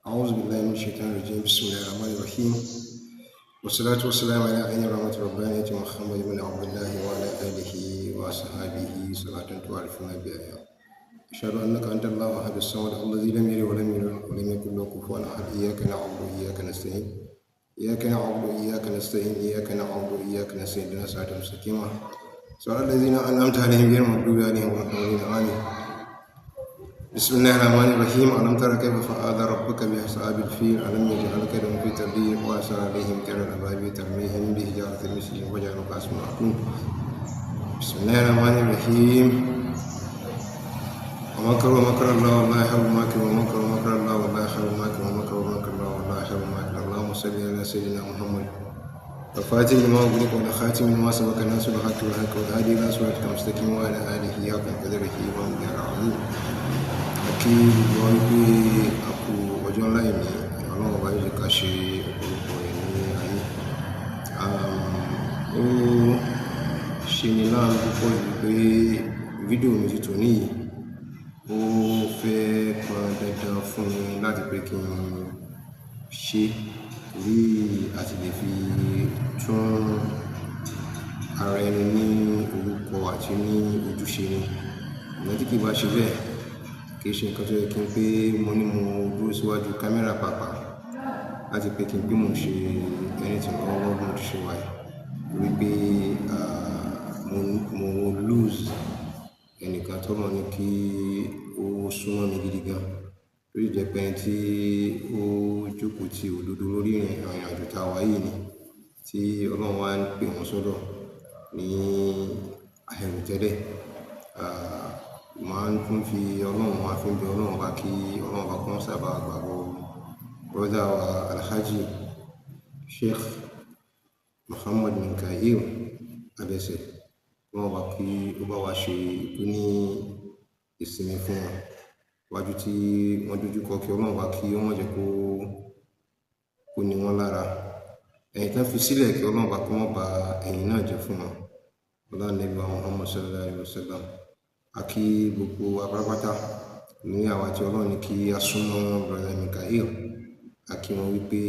أعوذ بالله من الشيطان الرجيم. بسم الله الرحمن الرحيم، والصلاة والسلام على عين رحمة ربانية محمد بن عبد الله وعلى آله وصحبه صلاة تعرفنا بها. أشهد أنك أنت الله أحد الصمد الذي لم يلد ولم يولد ولم يكن له كفوا أحد. إياك نعبد وإياك نستعين، إياك نعبد وإياك نستعين، إياك نعبد وإياك نستعين، اهدنا الصراط المستقيم، صراط الذين أنعمت عليهم غير المغضوب عليهم ولا الضالين، آمين. بسم الله الرحمن الرحيم. ألم تر كيف فعل ربك بأصحاب الفيل؟ ألم يجعل كيدهم في تضليل وأرسل عليهم طيرا أبابيل ترميهم بحجارة من سجيل وجعلهم كعصف مأكول. بسم الله الرحمن الرحيم. ومكروا مكر الله والله خير الماكر، ومكروا مكر الله والله خير الماكر، ومكروا مكر الله والله خير الماكر. اللهم صل على سيدنا محمد الفاتح لما أغلق والخاتم لما سبق، الناصر الحق بالحق، والهادي إلى صراطك المستقيم، وعلى آله حق قدره ومقداره العظيم. Kí gbogbo wa wípé a kú ọjọ́ ńlá òní. Ọlọ́run Ọba yóò jẹ́ ká ṣe ọ̀pọ̀lọpọ̀ rẹ̀ ní ayé. Ó ṣe ni láàánú púpọ̀ jù pé fídíò mi ti tòní yìí, ó fẹ́ pọn dandan fún mi láti pé kí n ṣe torí àti lè fi tún ara ẹni ní orúkọ àti ní ojúṣe ni. Ìgbà tí kì í bá ṣe bẹ́ẹ̀, kì í ṣe nǹkan tó yẹ kí n pé mo ní mo dúró síwájú kámẹ́rà pàápàá láti pé kí n pé mò ń ṣe anything lọ́wọ́lọ́wọ́ bí mo ti ṣe wà yìí. Torí pé mo lose ẹnìkan tọ́lọ́run ní kí ó súnmọ́ mi gidi gan. Tó sì jẹ́ pé ẹni tí ó jókòó ti òdodo lórí ìrìn àjò tá a wà yìí ni, tí Ọlọ́run wá ń pè wọ́n sọ́dọ̀ ní àìròtẹ́lẹ̀. Màá tún fi Ọlọ́run wá fi ń bẹ Ọlọ́run bá kí Ọlọ́run bá kó sábà gbàgbọ́ brother wa Alhaji Sheikh Muhammad Minkail Abẹ́sẹ̀. Ọlọ́run bá kí ó bá wa ṣe ikú ní ìsinmi fún wọn. Iwájú tí wọ́n dojú kọ, kí Ọlọ́run bá kí ó má jẹ́ kó ní wọ́n lára. Ẹ̀yìn tán fi sílẹ̀, kí Ọlọ́run bá kó má ba ẹ̀yìn náà jẹ́ fún wọn. Ọlá Ànábì wa Muhammad sallallahu alaihi wasallam. A kí gbogbo wa pátápátá ní àwa tí Ọlọ́run ní kí a súnmọ́ brother Minkail. A kí wọn wípé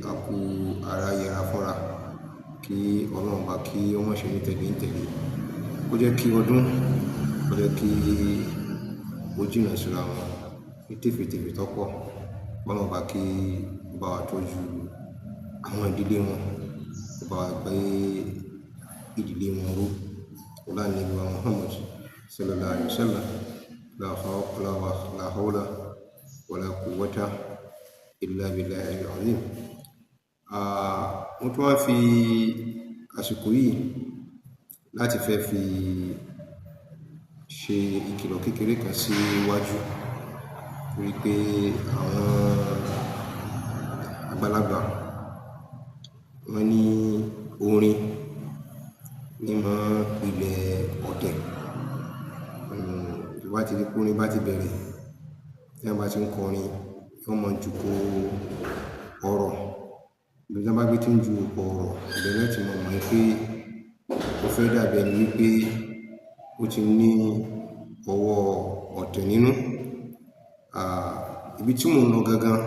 a kú ara yẹra fúnra, kí Ọlọ́run bá kí ó má ṣe ní tẹ̀lé ń tẹ̀lé. Kó jẹ́ kí ọdún, kó jẹ́ kí ó jìnnà síra wọn ní tèfètèfè tó pọ̀. Ọlọ́run bá kí ó bá wa tọ́jú àwọn ìdílé wọn, kó bá wa gbé ìdílé wọn ró. Ọlá Ànábì wa Muhammad sallallahu alaihi wasallam. La hawla wala quwwata illa billahi al-azim. Mo tún wá fi àsìkò yìí láti fẹ́ fi ṣe ìkìlọ̀ kékeré kan sí iwájú, torí pé àwọn àgbàlagbà wọ́n ní orin ní máa ń pilẹ̀ ọ̀tẹ̀. Tí bá ti rí pé orin bá ti bẹ̀rẹ̀, tí wọ́n bá ti ń kọrin, yóò máa jùkò ọ̀rọ̀. Ibi tí wọ́n bá gbé tí ń ju ọ̀rọ̀, ibẹ̀ lẹ́ ti mọ̀ mọ̀ pé ó fẹ́ dàbí ẹni wípé ó ti ní ọwọ́ ọ̀tẹ̀ nínú. Ibi tí mò ń lọ gangan,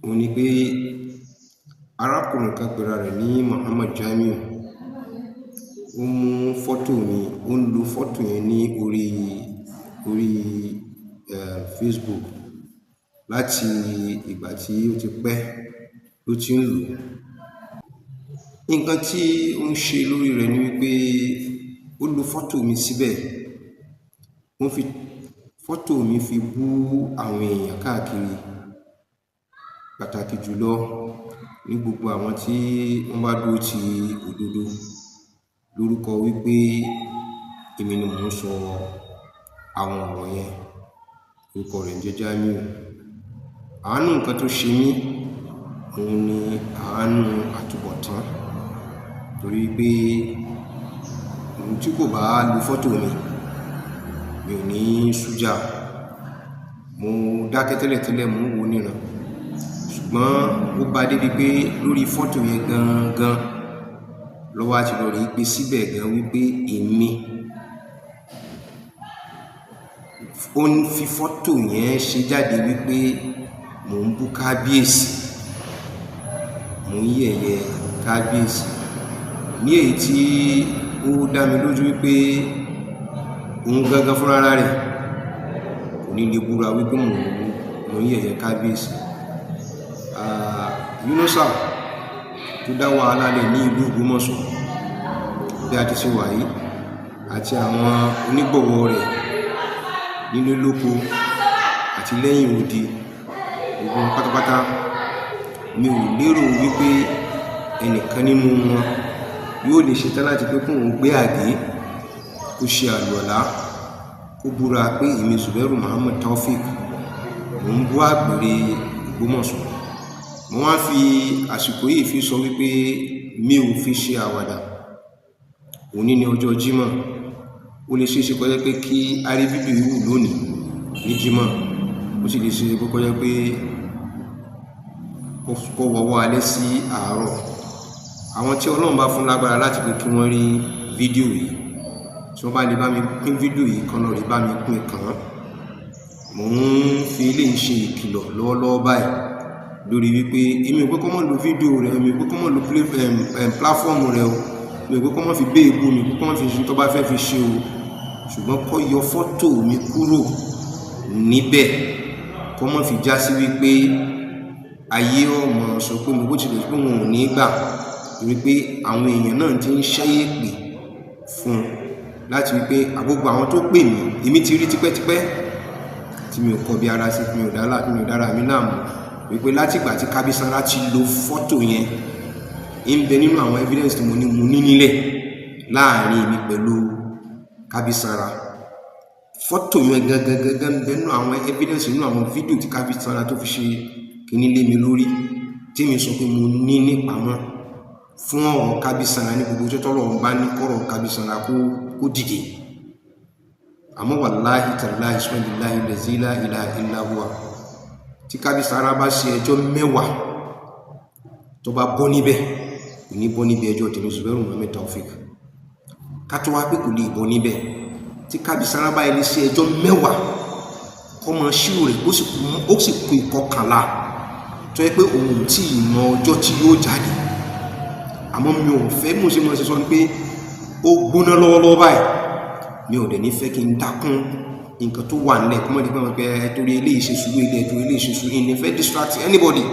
òun ni pé arákùnrin kan pera rẹ̀ ní Muhammad Jamiu. Ó mú fọ́tò mi, ó ń lo fọ́tò yẹn ní orí Facebook láti ìgbà tí ó ti pẹ́ ló ti ń lò. Nǹkan tí ó ń ṣe lórí rẹ̀ ni wípé ó lo fọ́tò mi síbẹ̀. Ó fi fọ́tò mi fi bú àwọn èèyàn káàkiri, pàtàkì jùlọ ní gbogbo àwọn tí wọ́n bá dúró ti òdodo lórúkọ wípé èmi ni mò ń sọ àwọn ọ̀rọ̀ yẹn. Orúkọ rẹ̀ ń jẹ́ Jamiu. Àánú nǹkan tó ṣe mí, òun ni àánú àtúbọ̀tán, torí pé ohun tí kò bá lo fọ́tò mi, mi ò ní sújà. Mo dákẹ́ tẹ́lẹ̀tẹ́lẹ̀, mò ń wò níran, ṣùgbọ́n ó bá débi pé lórí fọ́tò yẹn gangan ló wá ti lọ rí gbé síbẹ̀ gan wípé èmi ó ń fi fọ́tò yẹn ṣe jáde wípé Mò ń bú kábíyèsí, mò ń yẹ̀yẹ́ kábíyèsí, ní èyí tí ó dá mi lójú wípé òun gangan fúnra rẹ̀ kò ní lè búra wípé mò ń yẹ̀yẹ́ kábíyèsí. Yunusa tó dá wàhálà lẹ̀ ní ìlú Ògbómọ̀ṣọ́ bí a ti ṣe wà yìí, àti àwọn onígbọ̀wọ́ rẹ̀ nílé lóko àti lẹ́yìn odi, gbogbo wọn pátápátá, mi ò lérò wípé ẹnìkan nínú wọn yóò lè ṣetán láti pé kóun gbé àgé, kó ṣe àlùwàlá, kó búra pé èmi Zubairu Muhammad Taofeek mò ń bú àpèrè Ògbómọ̀ṣọ́. Mo wá fi àsìkò yìí fi sọ wípé mi ò fi ṣe àwàdà. Òní ní ọjọ́ Jímọ̀, ó lè ṣeéṣe kó jẹ́ pé kí a rí fídíò yìí wò lónìí ní Jímọ̀, ó sì lè ṣeéṣe kó jẹ́ pé kó wọ́wọ́ alẹ́ sí àárọ̀. Àwọn tí Ọlọ́run bá fún lágbára láti pé kí wọ́n rí fídíò yìí, tí wọ́n bá lè bá mi pín fídíò yìí kan lọ rí bá mi pín kàn án. Mò ń fi eléyìí ṣe ìkìlọ̀ lọ́wọ́lọ́wọ́ báyìí lórí wípé èmi ò pé kó má lo fídíò rẹ̀, èmi ò pé kó má lo platform rẹ̀ o, mi ò pé kó má fi bé èébú mi, kó má fi ṣe tó bá fẹ́ fi ṣe o, ṣùgbọ́n kó yọ fọ́tò mi kúrò níbẹ̀, kó má fi já sí wípé ayé ọmọ sọ pé mo bó tilẹ̀ pé wọn ò ní gbà, wípé àwọn èèyàn náà ti ń ṣẹ́ èpè fún un láti wípé àgbogbo àwọn tó pè mí, èmi ti rí tipẹ́tipẹ́ tí mi ò kọ bí ara sí, mi ò dá lá, mi ò dára mi láàmú, wípé láti ìgbà tí Kábísára ti lo fọ́tò yẹn, ń bẹ nínú àwọn evidence tí mo ní mo ní nílẹ̀ láàrin mi pẹ̀lú Kábísára. Fọ́tò yẹn gangan gangan ń bẹ nínú àwọn evidence, nínú àwọn fídíò tí Kábísára tó fi ṣe kíní lé mi lórí, tí mi sọ pé mo ní nípamọ́ fún ọ̀rọ̀ Kábísára ní gbogbo ọjọ́ tọ́lọ́run bá ní kọ́rọ̀ Kábísára kó dìde. Àmọ́ wàláhì tàláhì sọ́ndìláhì lẹ́zí la ilaha illa huwa, tí Kábísára bá ṣe ẹjọ́ mẹ́wàá tó bá bọ́ níbẹ̀, kò ní bọ́ níbi ẹjọ́ tèmi Zubairu Muhammad Taofeek. Ká tó wá pé kò lè bọ́ níbẹ̀, tí Kábísára bá ilé ṣe ẹjọ́ mẹ́wàá kọ́ mọ ṣírò rẹ̀, ó sì kú ìkọkànlá tó yẹ pé òun ò tí ì mọ ọjọ́ tí yóò jáde. Àmọ́ mi ò fẹ́, mo ṣe mọ̀ ṣe sọ ni pé ó gbóná lọ́wọ́lọ́wọ́ báyìí, mi ò dẹ̀ ní fẹ́ kí n dákún nǹkan tó wà nílẹ̀, kó mọ̀ di pé wọ́n pẹ́ torí eléyìí ṣe sùúrù, ilé torí eléyìí ṣe sùúrù, ìní fẹ́ distract anybody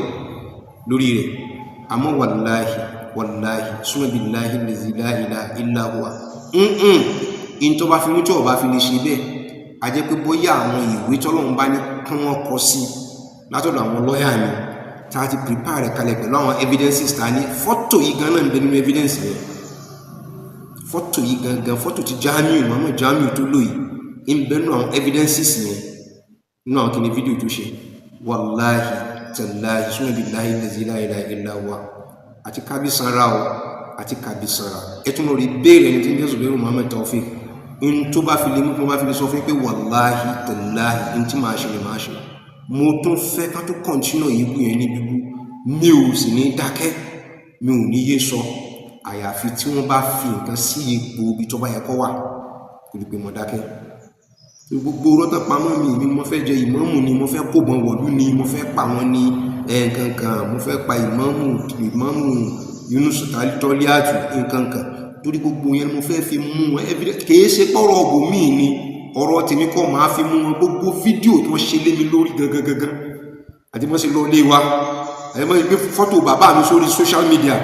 lórí rẹ̀. Àmọ́ wàláhì wàláhì summa billahi allazi la ilaha illa huwa, in tó bá fi mú tí ò bá fi lè ṣe bẹ́ẹ̀, a jẹ́ pé bóyá àwọn ìwé tọ́lọ́run bá ní kí wọ́n kọ sí látọ̀dọ̀ àwọn lọ́yà mi tá a ti prepare rẹ̀ kalẹ̀ pẹ̀lú àwọn evidences tá a ní, fọ́tò yìí gan náà ń bẹ nínú evidence yẹn. Fọ́tò yìí gangan, fọ́tò tí Jamiu Muhammad Jamiu tó lò yìí ń bẹ nínú àwọn evidences yẹn, nínú àwọn kìíní fídíò tó ṣe. Wàláhì tàláhì summa billahi allazi la ilaha illa huwa, àti Kábísára o àti Kábísára, ẹ tún lórí béèrè ẹni tí ń jẹ́ Zubairu Muhammad Taofeek, n tó bá fi lè mú kí wọ́n bá fi lè sọ fún pé wàláhì tàláhì n tí màá ṣe ni màá ṣe. Mo tún fẹ́ ká tó continue ìbú yẹn ní bíbú, mi ò sì ní dákẹ́, mi ò ní yé sọ, àyàfi tí wọ́n bá fi nǹkan sí ipò ibi tó bá yẹ kó wà, kó di pé mo dákẹ́. Gbogbo rọ́tọ̀ pamọ́ mi, èmi mo fẹ́ jẹ ìmáàmù ni, mo fẹ́ kóbọn wọ̀lú ni, mo fẹ́ pa wọn ní ẹ̀ẹ̀kankan, mo fẹ́ pa ìmáàmù, ìmáàmù Yunus Tọ́líàtù nǹkankan, torí gbogbo yẹn mo fẹ́ fi mú wọn evidence. Kìí ṣe pọ̀rọ̀ ọ̀bùn míì ni ọ̀rọ̀ tèmi kọ́, máa fi mú wọn gbogbo fídíò tí wọ́n ṣe lé mi lórí gangan gangan, àti wọ́n ṣe lọ lé wa, àti wọ́n ṣe gbé fọ́tò bàbá mi sórí social media,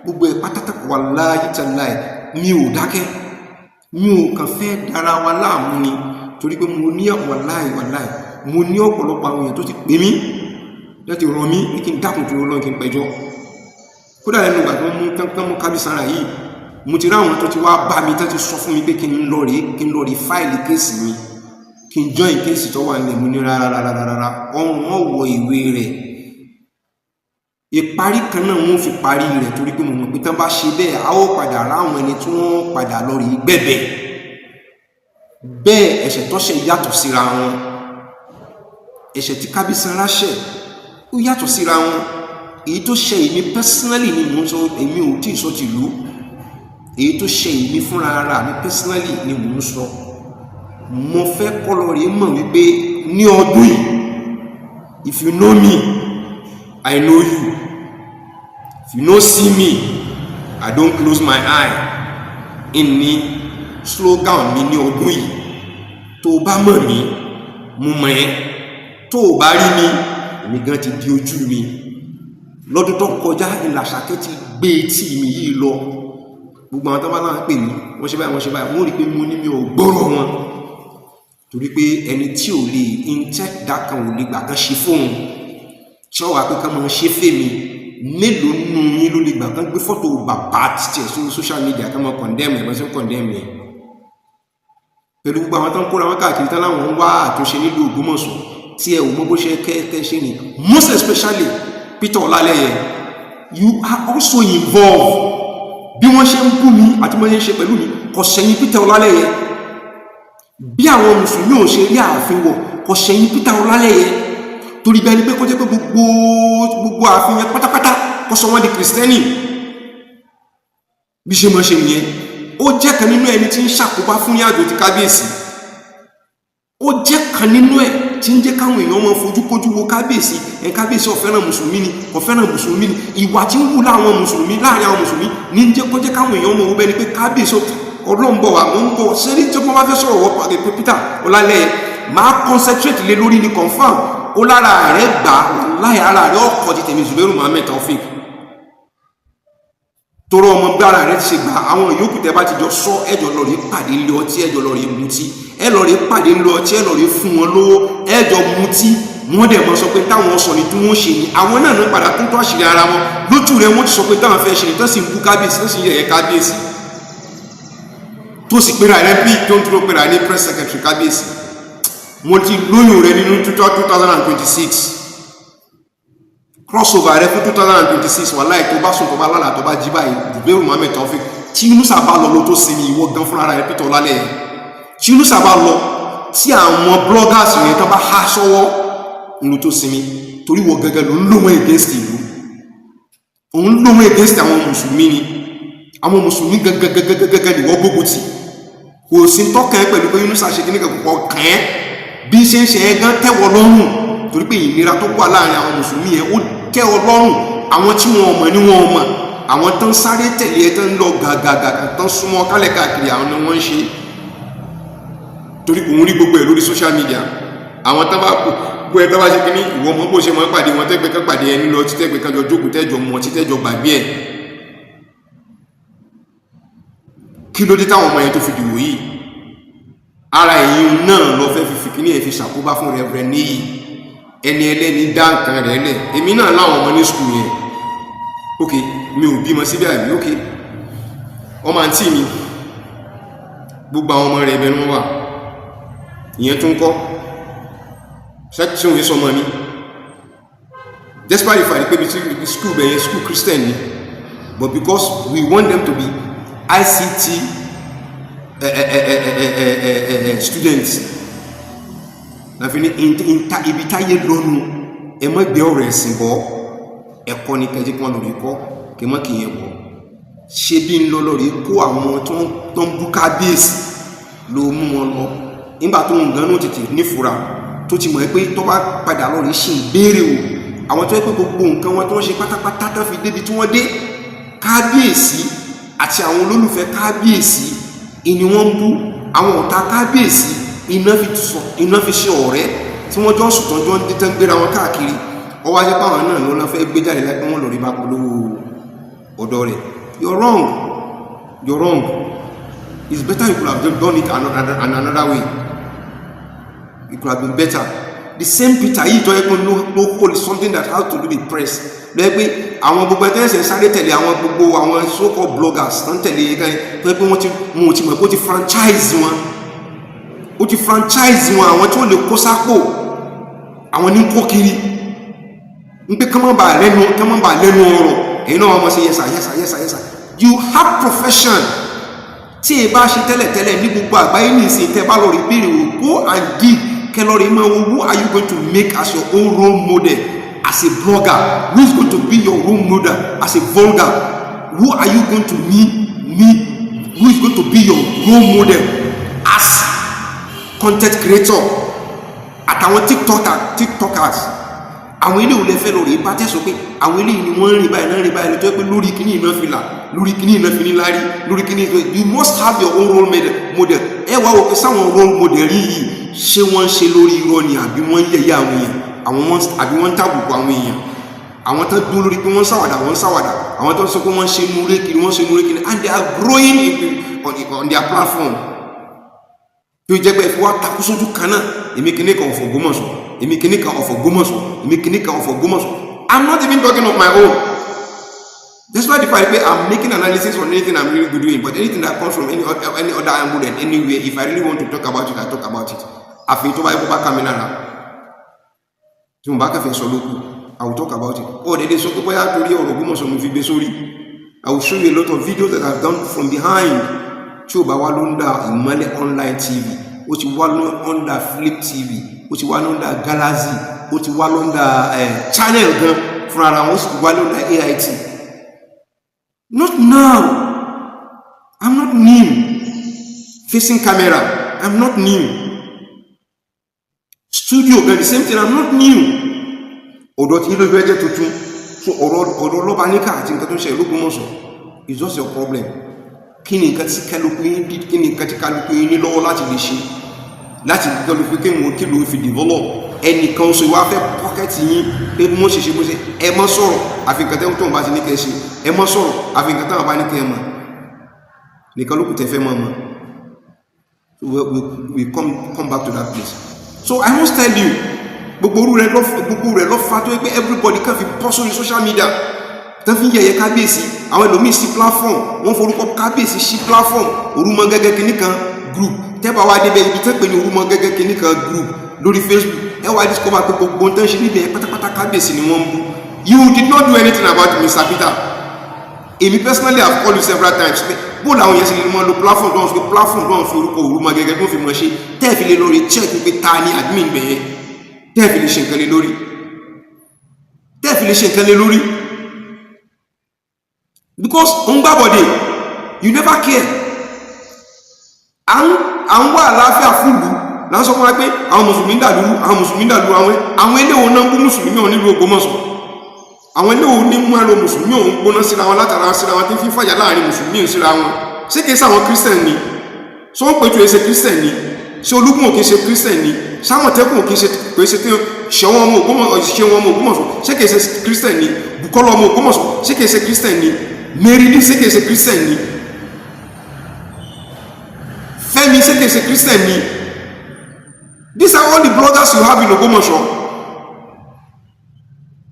gbogbo ẹ̀ pátátá. Wàláhì tàláhì mi ò dákẹ́, mi ò kàn fẹ́ dára wa láàmú ni, torí pé mo ní wàláhì wàláhì mo ní ọ̀pọ̀lọpọ̀ àwọn èèyàn tó ti pè mí láti ràn mí ní kí n dákun tó lọ́n kí n pẹjọ́. Kódà lẹ́nu ìgbà tó mú tán mú Kábísára yìí, mo ti ráwọn tó ti wá bá mi tán ti sọ fún mi pé kí n lọ rí, kí n lọ rí file case mi, kí n join case tó wà nílẹ̀. Mo ní rárá rárá rárá, ọrùn wọn wọ ìwé rẹ̀, ìparí kan náà wọ́n fi parí rẹ̀, torí pé mo mọ̀ pé tán bá ṣe bẹ́ẹ̀, a ó padà ráwọn ẹni tí wọ́n padà lọ rí gbẹ̀bẹ̀ bẹ́ẹ̀. Ẹ̀ṣẹ̀ tọ́ṣẹ̀ yàtọ̀ síra wọn, ẹ̀ṣẹ̀ tí Kábísára ṣẹ̀ ó yàtọ̀ síra wọn. Èyí tó ṣe èmi personally ni mò ń sọ, èmi ò tí ì sọ tìlú. Èyí tó ṣe èmi fúnra ara mi personally ni mò ń sọ. Mo fẹ́ kọ́ lọ rí mọ̀ wípé ní ọdún yìí If you know me, I know you. If you no see me, I don't close my eye. Ìní slogan mi ní ọdún yìí. Tó o bá mọ̀ mí, mo mọ̀ ẹ́. Tó o bá rí mi, èmi gan ti di ojú mi. Lọ́dún tó kọjá ní làṣàkẹ́ ti gbé etí mi yìí lọ. Gbogbo àwọn tó bá láwọn pè mí, wọ́n ṣe báyìí, wọ́n ṣe báyìí, wọ́n rí i pé mo ní mi ò gbọ́rọ̀ wọn, torí pé ẹni tí ò lè intẹ́ kan ò lè gbà kan ṣe fóun tí wọ́n wà pé ká máa ṣe fèmí. Mélòó nínú yín ló lè gbà kán gbé fọ́tò bàbá tiẹ̀ sórí social media, ká máa condemn ẹ̀, bá ṣe ń condemn ẹ̀? Pẹ̀lú gbogbo àwọn tó ń kóra wọn káàkiri tán láwọn ń wá àtúnṣe nílùú Ògbómọ̀ṣọ́, tí ẹ ò mọ bó ṣe kẹ́ ṣe ni, most especially Peter Ọlálẹ́yẹ, you are also involved. Bí wọ́n ṣe ń bú mi àti wọ́n ṣe ń ṣe pẹ̀lú mi, kò sẹ́yìn Peter Ọlálẹ́yẹ. Bí àwọn mùsùlùmí ò ṣe rí ààfin wọ̀, kò sẹ́yìn Peter Ọlálẹ́yẹ. Torí bẹ́ẹ̀ ni pé kó jẹ́ pé gbogbo ààfin yẹn pátápátá, kó sọ wọ́n di kìrìsìtẹ́nì, bí ṣe mọ́ ṣe nìyẹn. Ó jẹ́ kan nínú ẹni tí ń ṣàkóbá fún ní àjò ti kábíyèsí. Ó jẹ́ kan nínú ẹ̀ tí ń jẹ́ káwọn èèyàn máa fojúkójú wo kábíyèsí ẹ̀. Kábíyèsí ò fẹ́ràn mùsùlùmí ni, kò fẹ́ràn mùsùlùmí ni. Ìwà tí ń wù láwọn mùsùlùmí, láàrin àwọn mùsùlùmí ní ń jẹ́ kó jẹ́ káwọn èèyàn máa wò bẹ́ẹ̀ ni pé kábíyèsí. Ọlọ́run bọ̀ wá, mò ń bọ̀ sẹ́rí tí wọ́n bá fẹ́ sọ̀rọ̀ wọ́ pé Peter Ọlálẹ́yẹ máa concentrate lé lórí ni. Confirm ó lára rẹ̀ gbà láì ara rẹ̀ ọkọ̀ ti tèmi, Zubairu Muhammed Taofik, torọ ọmọ bí ara rẹ̀ ti ṣe gbà. Àwọn yòókù tẹ́ bá ti jọ sọ, ẹjọ lọ rí pàdé ńlẹ ọtí, ẹjọ lọ rí mutí, ẹ lọ rí pàdé ńlẹ ọtí, ẹ lọ rí fún wọn lówó, ẹjọ mutí. Wọ́n dẹ̀ mọ̀ sọ pé táwọn sọ ni tí wọ́n ṣe ni. Àwọn náà náà padà tún tó àṣírí ara wọn lójú rẹ̀. Wọ́n ti sọ pé táwọn fẹ́ ṣe ni, tó sì ń bú kábíyèsí, tó sì ń yẹ̀yẹ́ kábíyèsí, tó sì pera rẹ̀ bí tó ń dúró pera ní press secretary kábíyèsí. Mo ti lóyún rẹ̀ nínú 2026 crossover rẹ fún 2026. Wàláì, tó bá sùn, tó bá lálàá, tó bá jí báyìí, Zubairu Muhammed Taofik, tí Yunusa bá lọ ló tó sinmi. Ìwọ gan fúnra rẹ, Peter Ọlálẹ́yẹ, tí Yunusa bá lọ, tí àwọn bloggers yẹn tó bá há sọ́wọ́ ló tó sinmi, torí wọ gẹ́gẹ́ ló ń lò wọ́n against ìlú, òun lò wọ́n against àwọn mùsùlùmí ni. Àwọn mùsùlùmí gẹ́gẹ́gẹ́gẹ́gẹ́ ni wọ́n gbógun tì. Kò sí tọ́kàn ẹ́ pẹ̀lú pé Yunusa ṣe kíní kan kọ̀ kàn ẹ́. Bí ṣe ń ṣe ẹ́ gan tẹ́wọ́ lọ́rùn, torí pé ìnira tó wà láàrin àwọn mùsùlùmí yẹn, ó tẹ́ ọ lọ́rùn. Àwọn tí wọn mọ̀ ní wọn mọ̀, àwọn tán sáré tẹ̀lé ẹ, tán lọ gàgàgà, tán súnmọ́ kálẹ̀ káàkiri, àwọn ni wọ́n ń ṣe, torí òun rí gbogbo ẹ̀ lórí social media. Àwọn tán bá bó ẹ tán bá ṣe kíní, ìwọ mọ̀ bó ṣe mọ̀ pàdé wọn, tẹ́gbẹ́ kan pàdé ẹni lọ títẹ́gbẹ́ kan jọ jókòó, tẹ́jọ mọ̀ títẹ́jọ gbàgbé ẹ̀. Kí ló dé táwọn ọmọ yẹn tó fi dìwò yìí? Ara ẹ̀yìn náà lọ fẹ́ fi fìkíní ẹ̀ fi ṣàkóbá fún Reverend Níyì. Ẹni ẹlẹ́ni dá nǹkan rẹ̀ lẹ̀. Èmi náà láwọn ọmọ ní school yẹn. Ok, mi ò bímọ síbẹ̀ àbí? Ok, ọmọ àǹtí mi, gbogbo àwọn ọmọ rẹ̀ ibẹ̀ ni wọ́n wà. Ìyẹn tún kọ́ ṣé òun sọmọ mi, despite the fact pé bí school bẹ̀yẹn, school Christian ni, but because we want them to be ICT students láfi ní ibi táyé lọ́nu. Ẹ má gbé ọ̀rọ̀ ẹ̀sìn bọ́. Ẹ̀kọ́ ní kẹjí kí wọ́n lórí kọ́ kí mọ́ kì í yẹn bọ́. Ṣé bí ń lọ lórí kó àwọn tó ń bú kábíyèsí ló mú wọn lọ, nígbà tó ń gan ní tètè nífura, tó ti mọ̀ pé tó bá padà lọ rí ṣe ìbéèrè o, àwọn tó yẹ pé gbogbo nǹkan wọn tó ń ṣe pátápátá tó fi débi tí wọ́n dé, kábíyèsí àti àwọn olólùfẹ́ kábíyèsí ìní wọ́n ń bú. Àwọn ọ̀tá kábíyèsí iná fi ṣe ọ̀rẹ́ tí wọ́n jọ ń sùn, tọ́jọ́ ń dé, tán gbéra wọn káàkiri. Ọwọ́ ajé pàwọn náà ló lọ́ fẹ́ gbé jáde lápẹ́ wọn lórí bá polówó ọ̀dọ́ rẹ̀. You're wrong, you're wrong. It's better you could have done it another way. It could have been better. The same Peter yìí tó yẹ pé ló hold something that has to do with press, ló yẹ pé àwọn gbogbo ẹtẹ́sẹ̀ sáré tẹ̀lé, àwọn gbogbo àwọn so called bloggers tó ń tẹ̀lé yẹn, tó yẹ pé wọ́n ti wọn ò ti mọ̀ pé ó ti franchise wọn, ó ti franchise wọn. Àwọn tí wọ́n lè kó sápò, àwọn ní kó kiri ń pé kán má bàa lẹ́nu ọ̀rọ̀. Èyí náà wọ́n mọ̀ sí. Yes sir, yes sir, yes sir, yes sir. You have profession tí ẹ bá ṣe tẹ́lẹ̀tẹ́lẹ̀ ní gbogbo àgbáyé ní ìsìn. Tẹ́ bá lọ rí béèrè o, go and dig, kẹ́ lọ rí máa wo who are you going to make as your own role model as a blogger? Who is going to be your role model as a vulgar? Who are you going to me me who is going to be your role model as content creator? Àtàwọn tiktokers. Àwọn ilé òun lè fẹ́ lórí bá tẹ̀sán pé àwọn ilé yìí ni wọ́n ń rìn báyìí náà, rìn báyìí, tó yẹ pé lórí kíní iná fìlà, lórí kíní iná fi ní lárí, lórí kíní. You must have your own role model. Ẹ wá wò pé sáwọn role model yìí, ṣé wọ́n ń ṣe lórí irọ́ ni, àbí wọ́n ń yẹ̀yẹ́ àwọn èèyàn, àwọn wọ́n, àbí wọ́n ń tàbùkù àwọn èèyàn? Àwọn tó dúró lórí pé wọ́n ń ṣàwàdà, wọ́n ń ṣàwàdà. Àwọn tó ń sọ pé wọ́n ń ṣe núré kiri, wọ́n ń ṣe núré kiri, and they are growing on their platform. Tó jẹ́ pé ẹ fi wá takú sójú kan náà, èmi kìíní kan of Ògbómọ̀ṣọ́, èmi kìíní kan of Ògbómọ̀ṣọ́, èmi kìíní kan of Ògbómọ̀ṣọ́. I'm not even talking of my own, despite the fact that I'm making analysis on anything I'm really doing, but anything that comes from any other angle and anywhere, if I really want to talk about it, I talk about it. Àfi tó bá yẹ kó bá ká mi lára, tí mo bá kẹfẹ sọ lókù, I will talk about it. Ó dédé sọ pé bóyá torí ọ̀rọ̀ Ògbómọ̀ṣọ́ mo fi gbé sórí. I will show you a lot of videos that I've done from behind. Tí ó bá wá ló ń da Ìmọ́lẹ̀ Online TV, ó ti wá ló under Flip TV, ó ti wá ló under Galaxy, ó ti wá ló under channel gan fúnra ara wọn, ó sì ti wá ló under AIT. Not now. I'm not new facing camera. I'm not new studio gan. The same thing, I'm not new. Ọ̀dọ̀ tí ilé ìfẹ́ jẹ́ tuntun. So ọ̀rọ̀ lọ́ba níkà àti nǹkan tó ń ṣe l'Ógbómọ̀ṣọ́ is just your problem. Kí ni nǹkan tí kálukú yín, kí ni nǹkan tí kálukú yín ní lọ́wọ́ láti lè ṣe, láti kálukú kí wọn kí ló fi develop? Ẹnìkan sọ ìwà fẹ́ pocket yín pé mo ṣe ṣe bó ṣe. Ẹ mọ́ sọ̀rọ̀ àfi nǹkan tẹ́ tó ń bá ti ní kẹ́ ṣe. Ẹ mọ́ sọ̀rọ̀ àfi nǹkan táwọn bá ní kẹ́ mọ̀ nìkan ló kù tẹ́ fẹ́ mọ́ mọ́. So we come back to that place. So I must tell you, gbogbo rẹ lọ fa tó yẹ pé everybody kàn fi bọ́ sórí social media tán, fi ń yẹ̀yẹ́ kábíyèsí. Àwọn ẹlòmíì sí platform, wọ́n forúkọ kábíyèsí sí platform, Orúmọ gẹ́gẹ́ kínní kan group. Tẹ́bà wá débẹ̀, ibi tẹ́ pè ní Orúmọ gẹ́gẹ́ kínní kan group lórí Facebook, ẹ wá discover pé gbogbo tán ṣe níbẹ̀ pátápátá, kábíyèsí ni wọ́n ń bú. You did not do anything about Mr. Peter. Èmi personally have called you several times pé bó làwọn yẹn ṣe lè mọ lo platform tó ń fi, platform tó ń fi orúkọ Orúmọ gẹ́gẹ́ tó ń fi mọ̀ ṣe, tẹ́ẹ̀ fi lè lórí check pé ta ni admin bẹ̀yẹn, tẹ́ẹ̀ fi lè ṣe nǹkan lé lórí, tẹ́ẹ̀ fi lè ṣe nǹkan lé lórí, because ń gbàbọ̀dé. You never care. À ń wá àlàáfíà fúlùú là ń sọ fún wa pé àwọn mùsùlùmí ń dàlúrú, àwọn mùsùlùmí ń dàlúrú. Àwọn eléwo náà ń bú mùsùlùmí ọ̀hún nílùú Ògbómọ̀ṣọ́? Àwọn eléwo ní mú ẹlò mùsùlùmí ọ̀hún gbóná síra wọn, látara síra wọn tí ń fi fàyà láàrin mùsùlùmí síra wọn? Ṣé kìí sáwọn Christian ni? Ṣé wọ́n pẹ̀tù ẹ̀ ṣe Christian ni? Ṣé Olúgun ò kìí ṣe Christian ni? Sámọ̀tẹ́kùn ò kìí ṣe kìí ṣe tí ṣẹ̀wọ̀n ọmọ Ògbómọ̀ṣọ́, ṣẹ̀wọ̀n ọmọ Ògbómọ̀ṣọ́, ṣé kìí ṣe Christian ni? Bùkọ́lá ọmọ Ògbómọ̀ṣọ́, ṣé kìí ṣe Christian ni? Mary, ṣé kìí ṣe Christian ni? Fẹ́mi, ṣé kìí ṣe Christian ni? These are all the bloggers you have in Ògbómọ̀ṣọ́.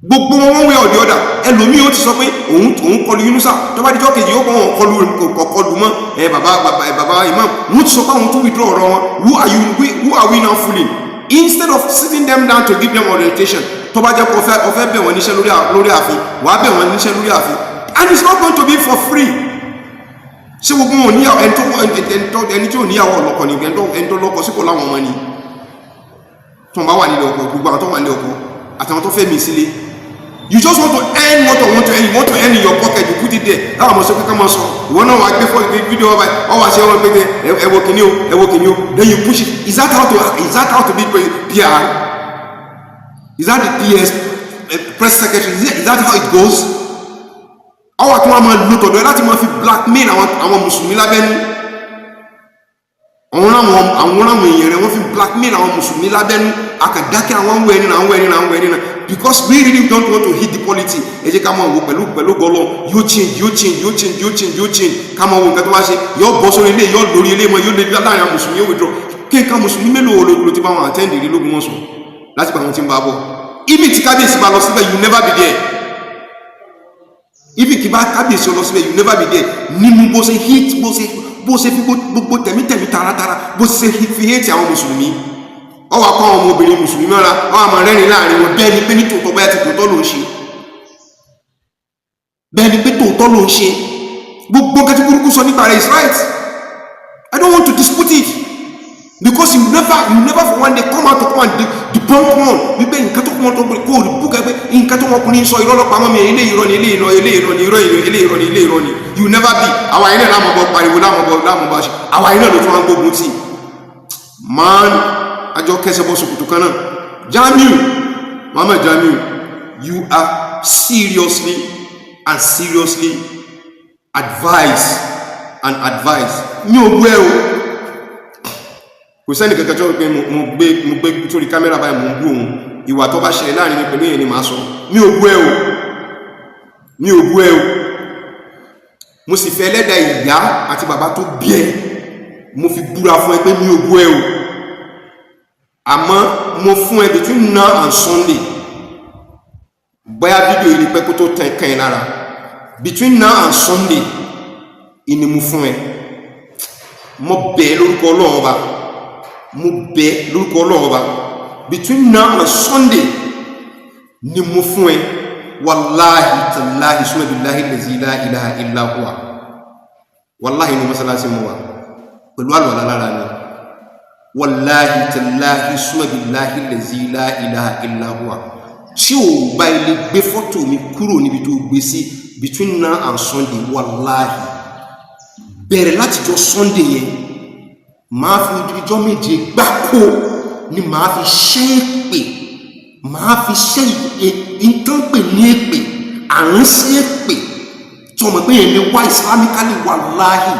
Gbogbo wọn, one way or the other, ẹlòmíì ó ti sọ pé òun kọlu Yunusa, tó bá dijọ́ kejì, ó kọ́ wọn kọlu, kọlu mọ́ ẹ bàbá bàbá bàbá imam. Wọ́n ti sọ pé àwọn tó withdraw ọ̀rọ̀ wọn. Who are you? Who are we now fooling? Instead of sitting them down to give them orientation, tó bá jẹ́ pé ọfẹ́ bẹ̀ wọ́n níṣẹ́ lórí ààfin, wàá bẹ̀ wọ́n níṣẹ́ lórí ààfin, and it's not going to be for free. Ṣé gbogbo wọn níyàwó? Ẹni tí ò níyàwó ọlọ́kọ ni, ẹni tó lọ́kọ sí kò láwọn ọmọ ni tó ń bá wà nílé ọkọ. Gbogbo àwọn tó wà nílé ọkọ àtàwọn tó fẹ́ mi sílé, you just want to earn what you want to earn. You want to earn in your pocket, you put it there. Táwọn ọmọ sọ pé ká máa sọ, ìwọ náà wàá gbé fọ́ fídíò ọba ọ wá ṣe wọn pé ẹ wo kìíní o, ẹ wo kìíní o, then you push it. Is that how to be PR? Is that the PS, press secretary? Is that how it goes? Ọwọ́ tí wọ́n máa lò tọ̀dọ̀ ẹ láti máa fi blackmail àwọn mùsùlùmí lábẹ́nú. Àwọn ráwọn èèyàn rẹ̀, wọ́n fi blackmail àwọn mùsùlùmí lábẹ́nú. Akàdákẹ́, àwọn ń wọ ẹni náà, àwọn ẹni náà, àwọn ẹni náà, because we really don't want to hit the polity. Ẹ jẹ́ ká máa wò pẹ̀lú gọlọ́, yóò change, yóò change, yóò change, yóò change, yóò change. Ká máa wo nǹkan tó bá ṣe, yóò bọ́ sórí ilé, yóò lórí ilé mọ́, yóò lè láàrin àwọn mùsùlùmí, yóò withdraw. Kí nǹkan mùsùlùmí mélòó ló ti bá wọn attend rí l'Ógbómọ̀ṣọ́ láti bá wọn ti ń bá bọ̀? Ibi tí kábíyèsí bá lọ síbẹ̀, you never be there. Ibi kí bá kábíyèsí lọ síbẹ̀, you never be there. Nínú bó ṣe hit, bó ṣe fi gbogbo tẹ̀mítẹ̀mí, taratara, bó ṣe fi hate àwọn mùsùlùmí, ọ wà kọ́ àwọn ọmọbìnrin mùsùlùmí mọ́ra, ọ wà máa rẹ́rìn láàrin wọn, bẹ́ẹ̀ ni pé ní tòótọ́, báyà ti tòótọ́ ló ń ṣe, bẹ́ẹ̀ ni pé tòótọ́ ló ń ṣe. Gbogbo nǹkan tí burúkú sọ nípa rẹ̀ is right. I don't want to dispute it because you never for one day come out to come and debunk one, wípé nǹkan tó kún wọn tó kó o búkẹ́ pé nǹkan tó wọn kùnrin sọ, irọ́ lọ́pàá mọ́ mi, ilé irọ́ ni, ilé irọ́, ilé irọ́ ni, irọ́, ilé irọ́ ni, ilé irọ́ ni. You never be. Àwa yẹn náà láàmú bọ́ pariwo, láàmú bọ́, láàmú bọ́ ṣe. Àwa yẹn náà ló tún wá ń gbógun tì. Man, àjọ kẹsẹ̀ bọ́ sòkòtò kan náà. Jamiu Muhammad Jamiu. You are seriously and seriously advised and advised. Mi ò bú ẹ o. Kò sẹ́ni kankan tó pé mo gbé sórí kámẹ́rà báyìí, mo ń bú òun. Ìwà tó bá ṣẹlẹ̀ láàrin mi pẹ̀lú èèyàn ni màá sọ. Mi ò bú ẹ o, mi ò bú ẹ o. Mo sì fẹ́ ẹlẹ́dàá ìyá àti bàbá tó bí ẹ, mo fi búra fún ẹ pé mi ò bú ẹ o. Àmọ́ mo fún ẹ between now and Sunday. Bóyá fídíò yìí ni pẹ́ kó tó tẹ̀ kàn ẹ́ lára. Between now and Sunday ìní mo fún ẹ. Mo bẹ̀ ẹ́ lórúkọ Ọlọ́run Ọba, mo bẹ̀ ẹ́ lórúkọ Ọlọ́run Ọba. Between now and Sunday ni mo fún ẹ. Wàláhì tàláhì, summa billahi lazi la ilaha illa huwa, wàláhì, ní mọ́sálásí mo wà pẹ̀lú àlùwàlá lára mi. Wàláhì tàláhì, summa billahi lazi la ilaha illa huwa, tí ò bá ilé gbé fọ́tò mi kúrò níbi tó gbé sí between now and Sunday, wàláhì, bẹ̀rẹ̀ láti jọ Sunday yẹn, máa fi ojújọ́ 7 gbáko ni màá fi ṣẹ́ èpè, màá fi ṣẹ́ ìtàn pè ní èpè, àránṣẹ́ èpè tí wọ́n mọ̀ pé yẹn lè wá islamically. Wàláhì,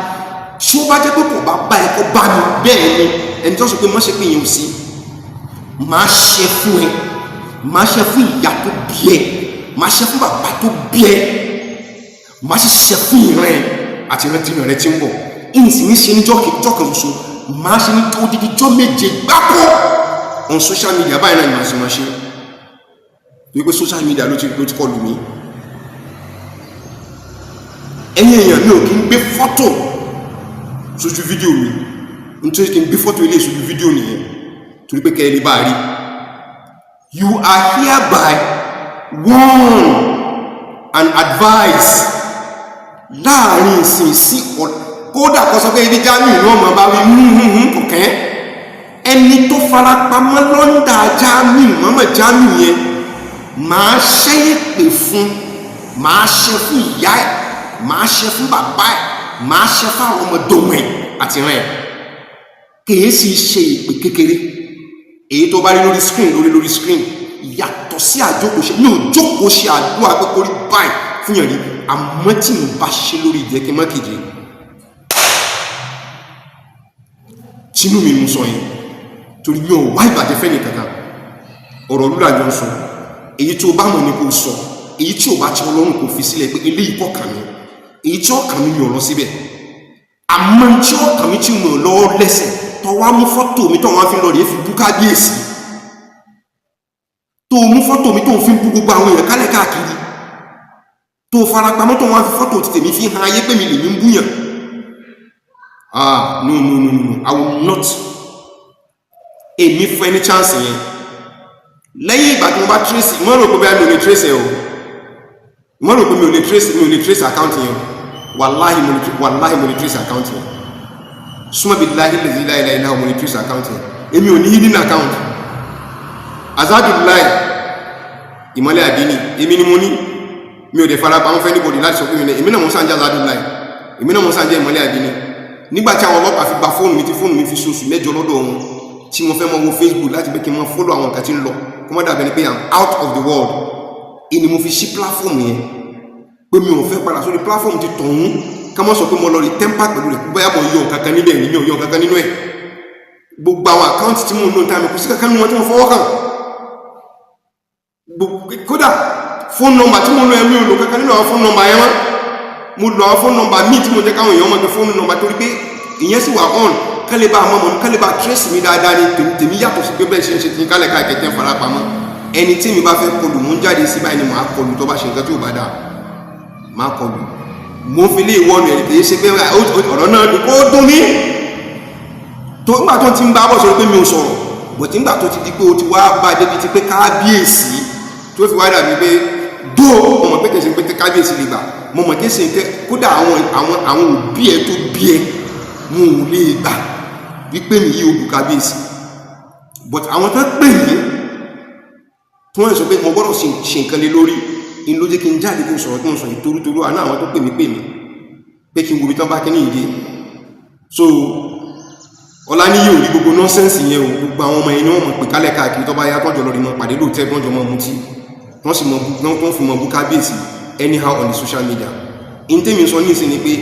tí ó bá jẹ́ pé kò bá bá ẹ kó bá mi bẹ́ẹ̀ ni ẹni tó sọ pé mọ́ṣẹ́ pé yẹn ò sí, màá ṣe fún ẹ, màá ṣe fún ìyá tó bí ẹ, màá ṣe fún bàbá tó bí ẹ, màá sì ṣe fún ìran ẹ àti ìrántí ìran rẹ tí ń bọ̀. Ìyìn sì ní ṣe ní jọ́ kan ṣoṣo, màá ṣe ní odidi jọ́ 7 gbáko on social media báyìí náà ni màá ṣe máa ṣe, torí pé social media ló ti kọlù mí. Ẹ̀yin èèyàn, mi ò kí ń gbé fọ́tò sójú fídíò mi. Nítorí kí n gbé fọ́tò ilé sójú fídíò nìyẹn, torí pé kẹ́ ẹ lè bá a rí. You are hereby warned and advised. Láàrin ìsìn sí, kódà kó sọ pé ibi Jamiu ní ọmọ bá wí kọ̀kẹ́ ẹni tó farapamọ́ lọ́ndà Jamiu mọ́mọ́ Jamiu yẹn, màá ṣẹ́ èpè fún, màá ṣe fún ìyá ẹ̀, màá ṣe fún bàbá ẹ̀, màá ṣe fún àwọn ọmọdọ́mọ ẹ̀ àti rẹ̀. Kìí sì ṣe ìpè kékeré. Èyí tó bá rí lórí screen, lórí screen, yàtọ̀ sí àjókòó ṣe. Mi ò jókòó ṣe àdúrà pé kórí báyìí fún yàn rí. Àmọ́ tí n bá ṣe lórí ìjẹ́ kí n má kejì tinú mi mú sọ yẹn, torí mi ò wá ìbàjẹ́ fẹ́ nìkankan. Ọ̀rọ̀ lúlà jọ ń sọ. Èyí tí o bá mọ̀ ní kò sọ, èyí tí o bá ti Ọlọ́run kò fi sílẹ̀ pé eléyìí kọ́ kàn mí. Èyí tí ó kàn mí, mi ò lọ síbẹ̀. Àmọ́ tí ó kàn mí tí mo lọ́wọ́ lẹ́sẹ̀, tó wá mú fọ́tò mi, tó wá fi lọ rèé fi bú kábíyèsí, tó mú fọ́tò mi tó fi ń bú gbogbo àwọn èèyàn kálẹ̀ káàkiri, tó farapamọ́, tó wá fi fọ́tò ti tèmi fi hàn ayé pé mi lèmi ń búyàn. Ah, no, no, no, no, I will not. Èmi fún ẹni chance yẹn lẹ́yìn ìgbà tí mo bá trace. Mo rò pé bẹ́ẹ̀ mi ò lè trace ẹ o. Mo rò pé mi ò lè trace, mi ò lè trace account yẹn. Wàláhì, mo lè, wàláhì, mo lè trace account yẹn. Summa billahi lazi la ilaha illa huwa, mo lè trace account yẹn. Èmi ò ní hidden account. Azadulai Ìmọ́lẹ̀ Àdínì, èmi ni mo ní. Mi ò dẹ̀ fara pamọ́ fẹ́ anybody láti sọ pé mi ní. Èmi náà mo sáà ń jẹ́ Azadulai, èmi náà mo sáà ń jẹ́ Ìmọ́lẹ̀ Àdínì. Nígbà tí àwọn ọlọ́pàá fi gba fóònù mi, tí fóònù mi fi ṣoṣù 8 lọ́dọ̀ wọn, tí mo fẹ́ mọ wo Facebook láti pé kí n mọ follow àwọn nǹkan tí ń lọ, kó má dàbẹ̀ ni pé I'm out of the world, ìní mo fi ṣí platform yẹn pé mi ò fẹ́ padà sórí platform ti tọ̀hún, ká mọ́ sọ pé mo lọ rí tamper pẹ̀lú rẹ̀, bóyá mo yọ nǹkan kan níbẹ̀ ní. Mi ò yọ nǹkan kan nínú ẹ̀. Gbogbo àwọn account tí mo ń lò ní time, kò sí kankan nínú wọn tí mo fọwọ́ kàn. Kódà phone number tí mo lò ẹ̀, mi ò lò kankan nínú àwọn phone number yẹn mọ́. Mo lò àwọn phone number míì tí mo jẹ́ káwọn èèyàn mọ̀ pé phone number, torí pé ìyẹn sì wà on, kálí bá mọ̀ mọ̀, kálí bá trace mi dáadáa ni. Tèmi tèmi yàtọ̀ sí pé bẹ́ẹ̀ ṣe ń ṣe tí kálẹ̀ ká kẹ̀kẹ́ farapamọ́. Ẹni tí mi bá fẹ́ kọlù, mú jáde sí báyìí ni màá kọlù. Tó bá ṣe nǹkan tí ò bá dáa, màá kọlù. Mo fi lé ìwọ́nu ẹ̀. Kì í ṣe pé ọ̀rọ̀ náà dùn, kó dùn mí tó. Nígbà tó ti ń bá bọ̀ sọ pé mi ò sọ̀rọ̀ bọ̀, tí nígbà tó ti di pé o ti wá bá débi ti pé kábíyèsí tó fi wá dàbí pé dó, mo mọ̀ pé kìí ṣe pé kábíyèsí lè gbà. Mo mọ̀ kìí ṣe pé kódà àwọn òbí ẹ tó bí ẹ, wọn ò lè gbà wípé mi yí odù kábíyèsí. But àwọn tó pè mí tí wọ́n sọ pé mo gbọ́dọ̀ ṣe nǹkan lé lórí in ló jẹ́ kí n jáde kí n sọ̀rọ̀ tí mo sọ yìí, torútorú àná àwọn tó pè mí pé kí n wo ibi tán bá kí ní ìdí. So ọlá ní yóò rí gbogbo nonsense yẹn o. Gbogbo àwọn ọmọ yẹn ni wọ́n mọ̀ pé kálẹ̀ káàkiri. Tó bá yá, tọ́jọ́ lórí mọ́ pàdé lóòótẹ́, tọ́jọ́ mọ́ mutí. Wọ́n sì mọ wọ́n tó ń fi mọ bú kábíyèsí anyhow on the social media. In tèmi sọ nísìn ni pé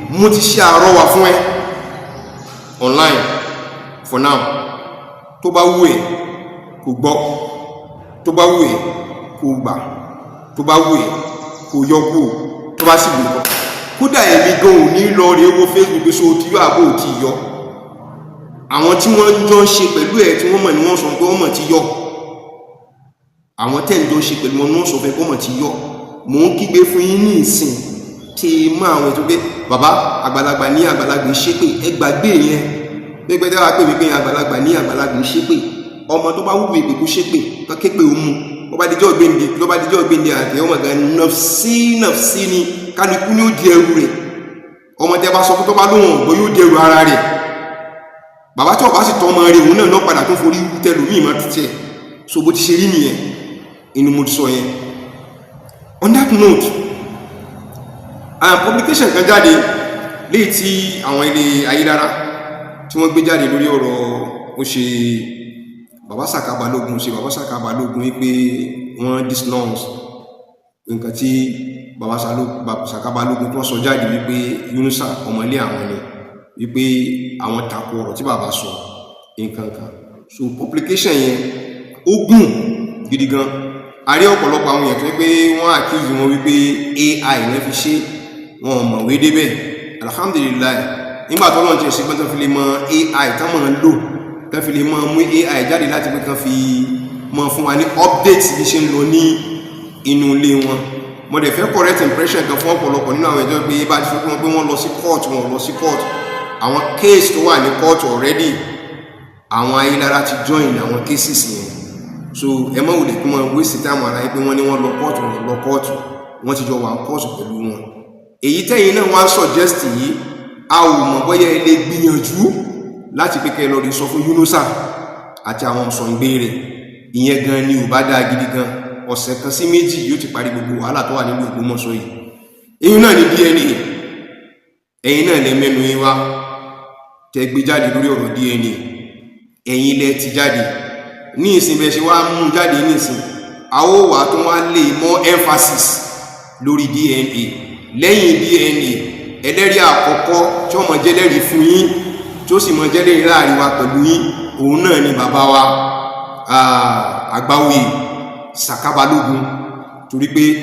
mo ti ṣe àrọwà fún ẹ online for now. Tó bá wù ẹ́ kó gbọ́, tó bá wù ẹ́ kó gbà, tó bá wù ẹ́ kó yọ kú, tó bá sì wù ẹ́ kódà, èmi gan ò ní lọ rí owó Facebook pé so ti yọ àbò ti yọ. Àwọn tí wọ́n jọ ń ṣe pẹ̀lú ẹ̀ tí wọ́n mọ̀ ní wọ́n sọ pé wọ́n mọ̀ ti yọ. Àwọn tẹ́ ń jọ ń ṣe pẹ̀lú wọn ní wọ́n sọ fẹ́ pé wọ́n mọ̀ ti yọ. Mò ń kígbe fún yín ní ìsìn tí mọ́ àwọn ètò pé bàbá àgbàlagbà ní àgbàlagbà ń ṣépè. Ẹ gbàgbé yẹn pé tẹ́wàá pè mí pé àgbàlagbà ní àgbàlagbà ń ṣépè. Ọmọ tó bá wúwo ìpè kó ṣépè kó képè ó mú bó bá dijọ́ gbéǹde, tó bá dijọ́ gbéǹde àti ọmọ gan, nafsi nafsi ni, kálukú ní ó di ẹrù rẹ̀. Ọmọ tẹ́ bá sọ fún, tó bá lóhùn ọ̀gbọ́n, yóò di ẹrù ara rẹ̀. Bàbá tí ọba sì tọ́ ọmọ rẹ̀, òun náà náà padà tó forí tẹlòmíì mọ́ títí ẹ̀. So bó ti ṣe rí nìyẹn inú mo ti sọ yẹn. On that note, publication kan jáde léyìí tí àwọn ilé ayélujára tí wọ́n gbé jáde lórí ọ̀rọ̀ ó ṣe bàbá Sàká Balógun, ṣe bàbá Sàká Balógun wípé wọ́n denounce nǹkan tí bàbá Sàká Balógun tí wọ́n sọ jáde wípé Yunusa ọmọ ilé àwọn ni, wípé àwọn tako ọ̀rọ̀ tí bàbá sọ nǹkan kan. So publication yẹn, ó gùn gidi gan. A rí ọ̀pọ̀lọpọ̀ àwọn èèyàn tó yẹ pé wọ́n accuse wọn wípé AI náà fi ṣe, wọn ò mọ̀wé débẹ̀. Alhamdulillahi, nígbà tó lọ́n ti ṣe pé tó fi lè mọ AI tán mọ̀ ń lò, tán fi lè mọ mú AI jáde láti pé kán fi mọ fún wa ní update bí ṣe ń lọ ní inú ilé wọn. Mo dẹ̀ fẹ́ correct impression kan fún ọ̀pọ̀lọpọ̀ nínú àwọn ìjọ pé bá ti sọ fún wọn pé wọ́n lọ sí court, wọn ò lọ sí court. Àwọn case tó wà ní court already, àwọn ayélujára ti join àwọn cases yẹn. So ẹ má wulẹ̀ kí wọ́n waste time ara yín pé wọ́n ní wọ́n lọ court, wọ́n lọ court. Wọ́n ti jọ wà court pẹ̀lú wọn. Èyí tẹ́yìn náà wọ́n á suggest yìí, a ò mọ̀ bóyá ẹ lè gbìyànjú láti pé kẹ́ ẹ lọ rí sọ fún Yunusa àti àwọn sọ̀ǹgbé rẹ̀. Ìyẹn gan ni ò bá dáa gidi gan. Ọ̀sẹ̀ kan sí méjì yóò ti parí gbogbo wàhálà tó wà nínú Ògbómọ̀ṣọ́ yìí. Èyí náà ní DNA. Ẹ̀yin náà lẹ mẹ́nu yín wá tẹ́ gbé jáde lórí ọ̀rọ̀ DNA. Ẹ̀yin lẹ ti jáde ní ìsìn. Bẹ́ẹ̀ ṣe wá mú jáde ní ìsìn, a ó wà tó wá lè more emphasis lórí DNA. Lẹ́yìn DNA, ẹlẹ́rìí àkọ́kọ́ tí ó mọ̀ jẹ́lẹ́rìí fún yín, tí ó sì mọ̀ jẹ́lẹ́rìí láàrin wa pẹ̀lú yín, òun náà ni bàbá wa Àgbáoyè Sàká Balógun, torí pé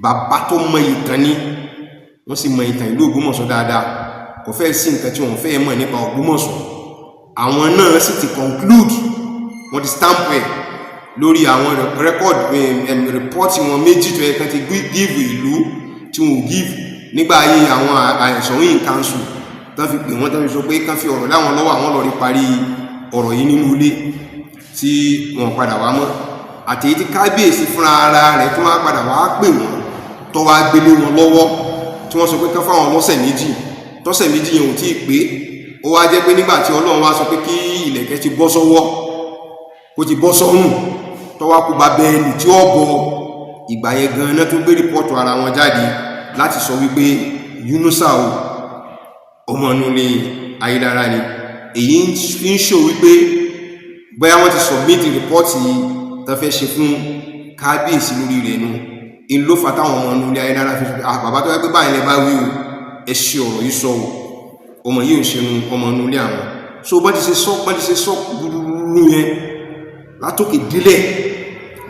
bàbá tó mọ ìtàn ni wọ́n, sì mọ ìtàn ìlú Ògbómọ̀ṣọ́ dáadáa. Kò fẹ́ sí nǹkan tí wọ́n fẹ́ mọ̀ nípa Ògbómọ̀ṣọ́. Àwọn náà sì ti conclude, wọ́n ti stamp ẹ̀ lórí àwọn record report wọn méjì tó yẹ kán ti give ìlú tí wọ́n ò give nígbà ayé àwọn àìsàn council tán fi pè wọ́n, tán fi sọ pé kán fi ọ̀rọ̀ láwọn lọ́wọ́, àwọn lọ rí parí ọ̀rọ̀ yìí nínú ilé, tí wọ́n padà wá mọ́, àti èyí tí kábíyèsí fúnra ara rẹ̀ tó wá padà wá pè wọ́n, tó wá gbélé wọn lọ́wọ́, tí wọ́n sọ pé kán fáwọn lọ́sẹ̀ 2. Tọ́sẹ̀ 2 yẹn ò tí ì pé, ó wá jẹ́ pé nígbà tí Ọlọ́run wá sọ pé kí ìlẹ̀kẹ̀ ti bọ́ sọ́wọ́, kó ti bọ́ sọ́rùn, tó wá kú bá bẹ́ẹ̀lì tí ó bọ ìgbà yẹn gan náà tó gbé report ara wọn jáde láti sọ wípé Yunusa o, ọmọ inú ilé ayélujára ni. Èyí fi ń ṣò wípé bóyá wọ́n ti submit report tó fẹ́ ṣe fún kábíyèsí lórí rẹ̀ nu. In ló fa táwọn ọmọ inú ilé ayélujára fi sọ pé, ah, bàbá tó wáyé pé báyìí lẹ bá wí o, ẹ ṣe ọ̀rọ̀ yìí sọ o, ọmọ yìí ò ṣe nu ọmọ inú ilé àwọn. So bọ́n ti ṣe sọ, bọ́n ti ṣe sọ gbúdúgbúdú yẹn látòkè délẹ̀,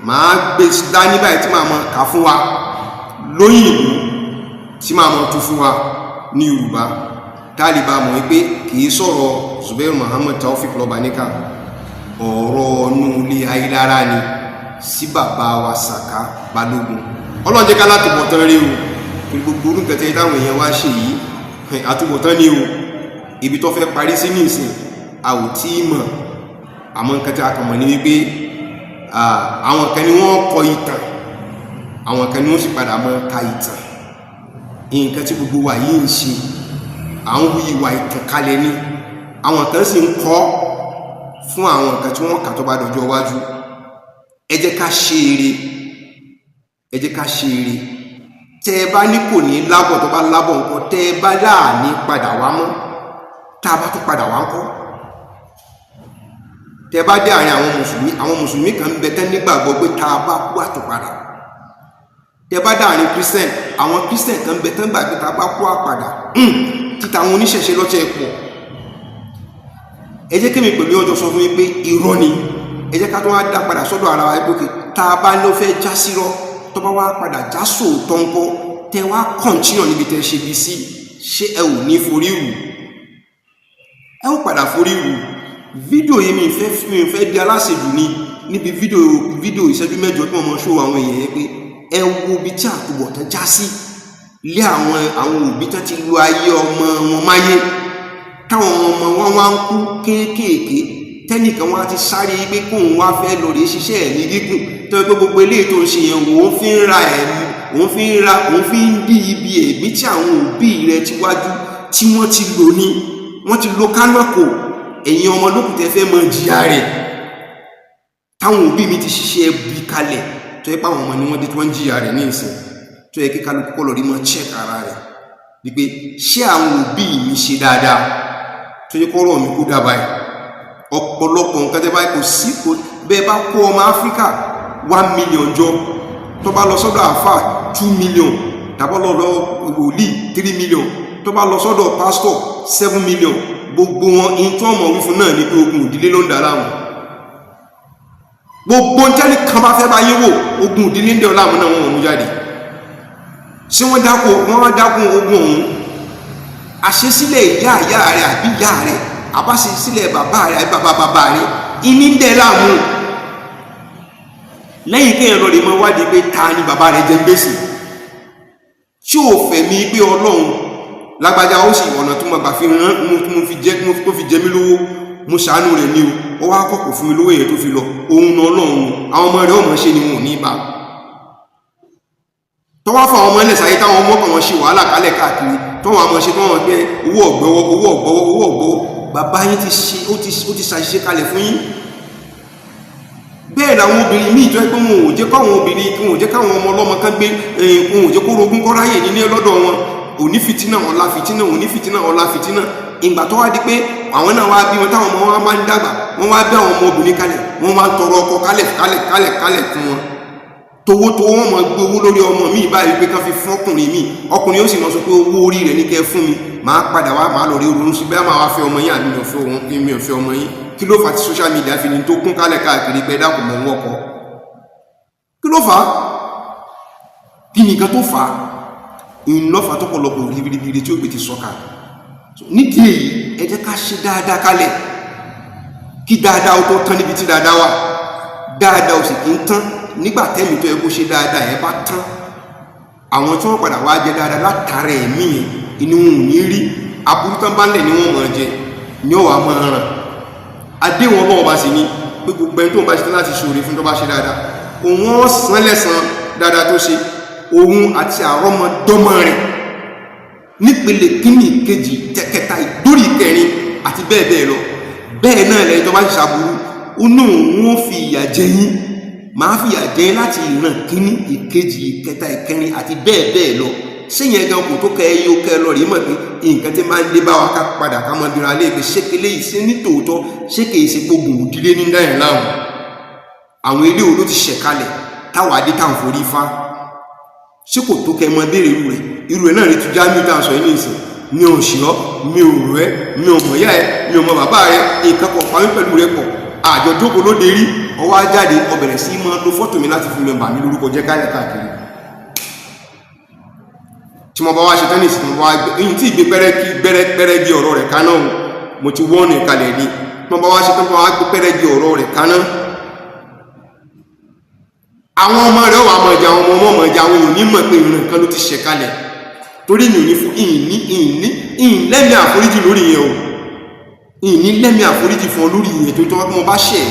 màá gbé dání báyìí tí màá mọ kà fún wa lóyìnbó, tí màá mọ tú fún wa ní Yorùbá, tálíbà mọ̀ wípé kì í sọ̀rọ̀ Zubair Muhammad Taofik Lọ́baníkà. Ọ̀rọ̀ inú ilé ayélujára ni sí bàbá wa Sàká Balógun. Ọlọ́run jẹ́ ká látúbọ̀tán rí o, torí gbogbo orúkọ tẹ́ táwọn èèyàn wá ṣe yìí, àtúbọ̀tán ni o. Ibi tó fẹ́ parí sí nísìn, a ò tí ì mọ̀. Àmọ́ nǹkan tí a kàn mọ̀ ní wípé àwọn kan ni wọ́n kọ ìtàn, àwọn kan ni wọ́n sì padà mọ́ ka ìtàn. Nǹkan tí gbogbo wa yìí ń ṣe, à ń hu ìwà ìtàn kalẹ̀ ni, àwọn kan sì ń kọ́ fún àwọn nǹkan tí wọ́n kà tó bá dọjọ́ iwájú. Ẹ jẹ́ ká ṣe eré, ẹ jẹ́ ká ṣe eré. Tẹ́ ẹ bá ní kò ní lábọ̀, tó bá lábọ̀ nǹkan, tẹ́ ẹ bá láàní padà wá mọ́, tá a bá tún padà wá ńkọ́? Tẹ bá dé àárín àwọn mùsùlùmí, àwọn mùsùlùmí kan ń bẹ tẹ́ nígbàgbọ́ pé tá a bá kú àtúpadà. Tẹ bá dé àárín Christian, àwọn Christian kan ń bẹ tẹ́ gbà pé tá a bá kú àpàdà. Títa àwọn oníṣẹ̀ṣe lọ́tẹ̀ pọ̀. Ẹ jẹ́ kémi pẹ̀lú ọjọ́ sọ fún mi pé irọ́ ni. Ẹ jẹ́ ká tó wá dá padà sọ́dọ̀ ara wa pé tá a bá ló fẹ́ já sírọ́, tó bá wá padà já sóòótọ́ ńkọ́? Tẹ wá continue níbi tẹ ṣe bí sí, ṣé ẹ ò ní forí rù? Ẹ ó padà forí rù. Fídíò yìí, mi fẹ́ di aláṣejù ni níbi fídíò ìṣẹ́jú 8 tí wọ́n mọ̀ ṣó àwọn èèyàn yẹn pé ẹ wo ibi tí àtúbọ̀tán já sí lé àwọn òbí tán ti lu ayé ọmọ wọn máyé, táwọn ọmọ wọn wá ń kú kéékèèké, tẹ́nìkan wá ti sáré pé kóun wá fẹ́ lọ rèé ṣiṣẹ́ ẹ̀mí gígùn, tó yẹ pé gbogbo eléyìí tó ń ṣe yẹn, òun fi ń ra ẹ̀mí, òun fi ń ra, òun fi ń dí ibi ẹ̀mí tí àwọn òbí rẹ̀ ti wájú tí wọ́n ti lò ní, wọ́n ti lo kánàkò. Ẹ̀yin ọmọ lókùtẹ́ fẹ́ mọ jìyà rẹ̀, táwọn òbí mi ti ṣiṣẹ́ ẹbí kalẹ̀, tó yẹ pé àwọn ọmọ ni wọ́n dé tí wọ́n ń jìyà rẹ̀ ní ìsìn. Tó yẹ kí kálukú kọ́ lọ rí mọ́ check ara rẹ̀ wípé ṣé àwọn òbí mi ṣe dáadáa tó yẹ kọ́rọ̀ mi kó dábàá ẹ̀? Ọ̀pọ̀lọpọ̀ nǹkan tẹ́ bá kò sí kò bẹ́ẹ̀ bá kó ọmọ Áfíríkà 1 million jọ, tó bá lọ sọ́dọ̀ àfà 2 million, tàbí lọ́dọ̀ wòlíì 3 million, tó bá lọ sọ́dọ̀ pásítọ̀ 7 million, gbogbo wọn in tó ọmọ wí fún náà ní pé ogun ìdílé ló ń dà láàmú. Gbogbo ntẹ́lẹ̀ kan bá fẹ́ bá yé wò, ogun ìdílé ń dẹ̀ láàmú náà, wọ́n mú jáde. Ṣé wọ́n dákun, wọ́n dákun ogun ọ̀hún? Àṣesílẹ̀ ìyá ìyá rẹ̀ àbí ìyá rẹ̀, àbáṣesílẹ̀ bàbá rẹ̀ àbí bàbá bàbá rẹ̀, ìní ń dẹ̀ láàmú. Lẹ́yìn kéèyàn lọ lè mọ wádìí pé ta ni bàbá rẹ̀ jẹ gbèsè tí ò fẹ̀mí pé Ọlọ́run lágbájá, ó sì ọ̀nà tó mọ̀ gbà fi rán mo fi jẹ́ tó fi jẹ mí lówó, mo ṣàánú rẹ̀ ní o, ó wá kọ̀kọ̀ fún mi lówó yẹn tó fi lọ. Òun náà Ọlọ́run, àwọn ọmọ rẹ̀ ọmọ ṣe ni wọn ò ní bá tọ́wọ́ fún àwọn ọmọ ilẹ̀ sáyé, táwọn ọmọ kan wọn ṣe wàhálà kálẹ̀ káàkiri, tọ́wọ́n àmọ́ ṣe, tọ́wọ́n pé owó ọ̀gbọ́wọ́, owó ọ̀gbọ́wọ́, owó ọ̀gbọ́wọ́. Bàbá yín ti ṣe, ó ti ṣàṣìṣe kalẹ̀ fún yín. Bẹ́ẹ̀ làwọn obìnrin míì tó ẹ́ pé wọn ò jẹ́ káwọn obìnrin, wọn ò jẹ́ káwọn ọmọ ọlọ́mọ kan gbé, wọn ò jẹ́ kó rogún kọ́ ráyè nílé lọ́dọ̀ wọn. Òní fìtínà, ọ̀la fìtínà, òní fìtínà, ọ̀la fìtínà. Ìgbà tó wá di pé àwọn náà wá bí wọn, táwọn ọmọ wọn máa ń dàgbà, wọn wá bí àwọn ọmọ obìnrin kalẹ̀, wọn máa ń tọrọ ọkọ kalẹ̀ kalẹ̀ kalẹ̀ kalẹ̀ fún wọn towó towó. Wọn máa gbé owó lórí ọmọ mi báyìí pé kán fi fún ọkùnrin mi. Ọkùnrin ó sì máa sọ pé owó orí rẹ̀ ní kẹ́ fún mi, máa padà wá, máa lọ rí ronú sí bẹ́ẹ̀, máa wá fẹ́ ọmọ yín àbí mi ò fẹ́ ọmọ yín. Kí ló fà tí social media fi ní tó kún kálẹ̀ káàkiri pé dákun mọ̀ ń wọ́kọ? Kí ló fà á? Kí ni nǹkan tó fà á? Ìlọ́fà tó pọ̀lọpọ̀ ribiribi tí ó gbé ti sọ́ka. Nídìí èyí, ẹ jẹ́ ká ṣe dáadáa kálẹ̀ kí dáadáa ó tó tán níbi tí dáadáa wà. Dáadáa ò sì kí ń tán nígbà tẹ́mi tó yẹ kó ṣe dáadáa ẹ bá tán. Àwọn tí wọ́n padà wá jẹ dáadáa látara ẹ̀mí yẹn, inú wọn ò ní rí aburú tán bá ń lẹ̀ ní wọ́n máa jẹ ní ọ̀wà máa ràn. Àdéhùn Ọlọ́wọ́ bá sì ní pé gbogbo ẹni tó ń bá ṣe tán láti ṣòro fún, tó bá ṣe dáadáa, òun ó san lẹ́san dáadáa tó ṣe, òun àti àrọ́mọdọ́mọ rẹ̀ nípele kíní, kejì, kẹta, ìdórí kẹrin àti bẹ́ẹ̀ bẹ́ẹ̀ lọ. Bẹ́ẹ̀ náà lẹ́yìn tó bá ṣe ṣàbúrú, ó ní òun ó fi ìyà jẹ yín, máa fi ìyà jẹ yín láti ìran kíní, ìkejì, ìkẹta, ìkẹrin àti bẹ́ẹ̀ bẹ́ẹ̀ lọ. Ṣéyẹn gan kò tó kẹ ẹ yóò kẹ ẹ lọ rí mọ̀ pé nǹkan tí máa ń dé bá wa, ká padà ká mọ bíra lé pé ṣé kele yìí ṣe ní tòótọ́, ṣé kìí ṣe gbogbo òdílé ní dáyẹn láàmú? Àwọn ilé wo ló ti ṣẹ̀ kalẹ̀ táwa adé táwọn forí fá? Ṣé kò tó kẹ mọ béèrè irú rẹ̀? Irú rẹ̀ náà rí tu Jamiu tá à ń sọ yìí nìsín. Mi ò ṣe ọ́, mi ò rò ẹ́, mi ò mọ̀ yá ẹ, mi ò mọ bàbá rẹ, nǹkan kan pa mí pẹ̀lú rẹ pọ̀, àjọ jókòó lóde rí. Ọwọ́ á jáde, ó bẹ̀rẹ̀ sí máa lo fọ́tò mi láti fi mi bà mí lórúkọ jẹ́ kálẹ̀ káàkiri. Tí mo bá wá ṣe tẹ́nìsì, tí mo bá wá gbé èyí tí ìgbé pẹ́rẹ́gì pẹ́rẹ́gì ọ̀rọ̀ rẹ̀ kaná o, mo ti wọ́n ní kalẹ̀ ni. Tí mo bá wá ṣe tán, bá wá gbé pẹ́rẹ́gì ọ̀rọ̀ rẹ̀ kaná, àwọn ọmọ rẹ̀ wà mọ̀ ẹja, àwọn ọmọ ọmọ ẹja, àwọn èèyàn ní mọ̀ pé ìrìn kan ló ti ṣẹ̀ kalẹ̀, torí mi ò ní fún ìní ìní ìlẹ́mí àforíjì lórí yẹn o, ìní lẹ́mí àforíjì fún ọ lórí yẹn. Tó tọ́ mo bá ṣẹ̀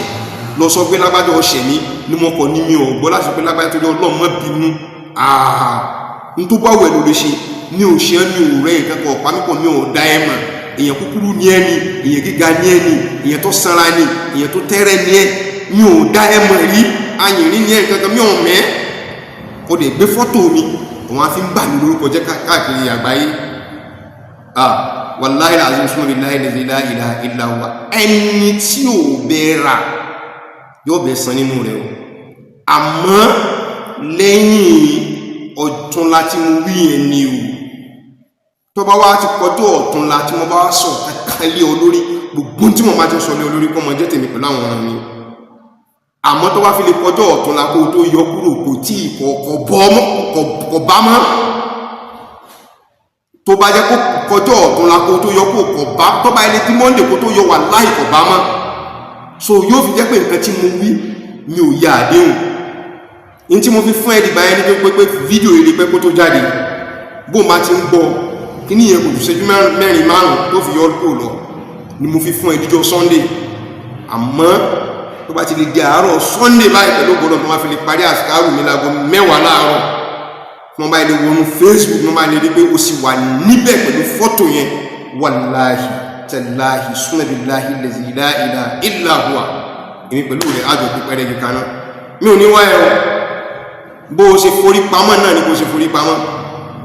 lọ sọ pé lágbájá ọṣẹ̀ mi ni mo kọ̀ ní mi ò gbọ́ láti sọ pé lágbájá torí Ọlọ́run má bínú. Àà n tó bá wẹ̀ ló lè ṣe. Mi ò ṣe, mi ò rẹ́, nǹkan kan ọ̀pá mípọ̀, mi ò dá ẹ mọ̀. Èèyàn kúkúrú ní ẹni, èèyàn gíga ní ẹni, èèyàn tó sanra ni, èèyàn tó tẹ́rẹ́ ní ẹ, mi ò dá ẹ mọ̀ rí. Ayìnrín ní ẹ, nǹkan kan mi ò mẹ́. Kò dẹ̀ gbé fọ́tò mi, òun á fi ń bà mí lórúkọ jẹ́ káàkiri àgbáyé. Ah, Wàláhì azim, súnmọ́ billahi allazi la ilaha illa huwa, ẹni tí ò bẹ rà yóò bẹ san nínú rẹ̀ o. Àmọ́ lẹ́yìn ọ̀túnla tí mo wí yẹn ni o. Tó bá wá ti kọjú ọ̀túnla tí mo bá wá sọ kankan lé ọ lórí, gbogbo tí mo bá ti sọ lé ọ lórí kọ́ mọ jẹ́ tèmi pẹ̀lú àwọn ọ̀ràn mi. Àmọ́ tó bá fi lè kọjú ọ̀túnla kó o tó yọ kúrò, kò tí ì kọ̀ bọ́ mọ́, kọ̀ bá mọ́. Tó bá jẹ́ kó kọjú ọ̀túnla kó o tó yọ kó kọ̀ bá, tó bá ilé tí Monday kó tó yọ, wà láì kọ̀ bá mọ́. So yóò fi jẹ́ pé nǹkan tí mo wí, mi ò yà àdéhùn ní tí mo fi fún ẹ̀dìgbà yẹn ní pé fídíò yìí lè pẹ́ kó tó jáde. Bó bá ti ń gbọ́ kí ní yẹn, kò jù ṣẹ́jú mẹ́rin márùn tó fi yọ kúrò lọ ni mo fi fún ẹdíjọ́ Sunday. Àmọ́ tó bá ti lè di àárọ̀ Sunday báyìí, pẹ̀lú gbọ́dọ̀ tó máa fi lè parí àsìkárù mi láago 10 láàárọ̀, wọ́n bá lè wọnú Facebook, wọ́n bá lè rí pé o sì wà níbẹ̀ pẹ̀lú fọ́tò yẹn, wàláhì tàláhì súnàbíláhì lazi la ilaha illa huwa, èmi pẹ̀lú rẹ̀ àjọ pípẹ́rẹ́ kíkaná. Mi ò ní wáyẹ̀ o. Bó o ṣe forí pamọ́ náà ni bó o ṣe forí pamọ́.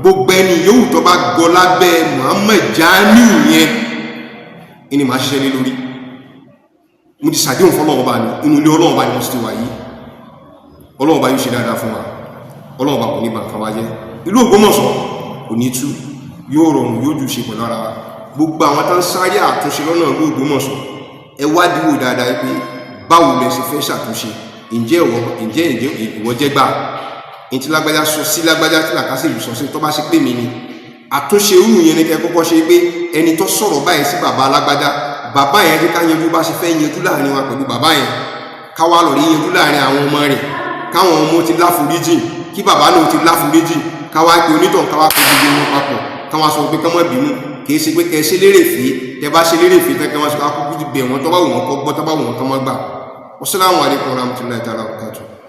Gbogbo ẹni yòówù tó bá gọ lábẹ́ Muhammad Jamiu yẹn ni màá ṣiṣẹ́ lé lórí. Mo ti ṣàdéhùn fọlọ́wọ́ bá mi, inú ilé Ọlọ́wọ́ bá ni mo sì ti wà yìí. Ọlọ́wọ́ bá yóò ṣe dáadáa fún wa. Ọlọ́wọ́ bá kò ní bàǹkan wá jẹ́. Ìlú Ògbómọ̀ṣọ́ kò ní tú, yóò rọrùn, yóò jù ṣe pẹ̀lú ara wa. Gbogbo àwọn tó ń sáré àtúnṣe lọ́nà ìlú Ògbómọ̀ṣọ́, ẹ wádìí wò dáadáa pé báwo lẹ ṣe fẹ́ ṣàtúnṣe. Ǹjẹ́ ìwọ ǹjẹ́ ǹjẹ́ ìwọ jẹ́ gbà ní tí lágbájá sọ sí lágbájá, tí làkásìrì sọ sí, tó bá ṣe pé mi ni àtúnṣe irú yẹn ni kẹ́ kọ́kọ́ ṣe, pé ẹni tó sọ̀rọ̀ báyìí sí bàbá alágbájá, bàbá yẹn jẹ́ ká yanjú bá ṣe fẹ́ yanjú láàrin wa pẹ̀lú bàbá yẹn, ká wá lọ rí yanjú láàrin àwọn ọmọ rẹ̀, káwọn ọmọ ti láforíjì, kí bàbá náà ti láforíjì, ká wá pe onítàn, ká wá pe gbogbo wọn papọ̀, ká wá sọ pé ká má bínú. Kì í ṣe pé kẹ́ ẹ ṣe lérè fè, tẹ bá ṣe lérè fè tẹ kẹ́ wọ́n sọ akókó ti bẹ̀ wọ́n, tó bá wù wọ́n kọ́ gbọ́, tó bá wù wọ́n kọ́ mọ́ gbà. Wassalamu alaikum warahmatullahi ta'ala wabarakatuh.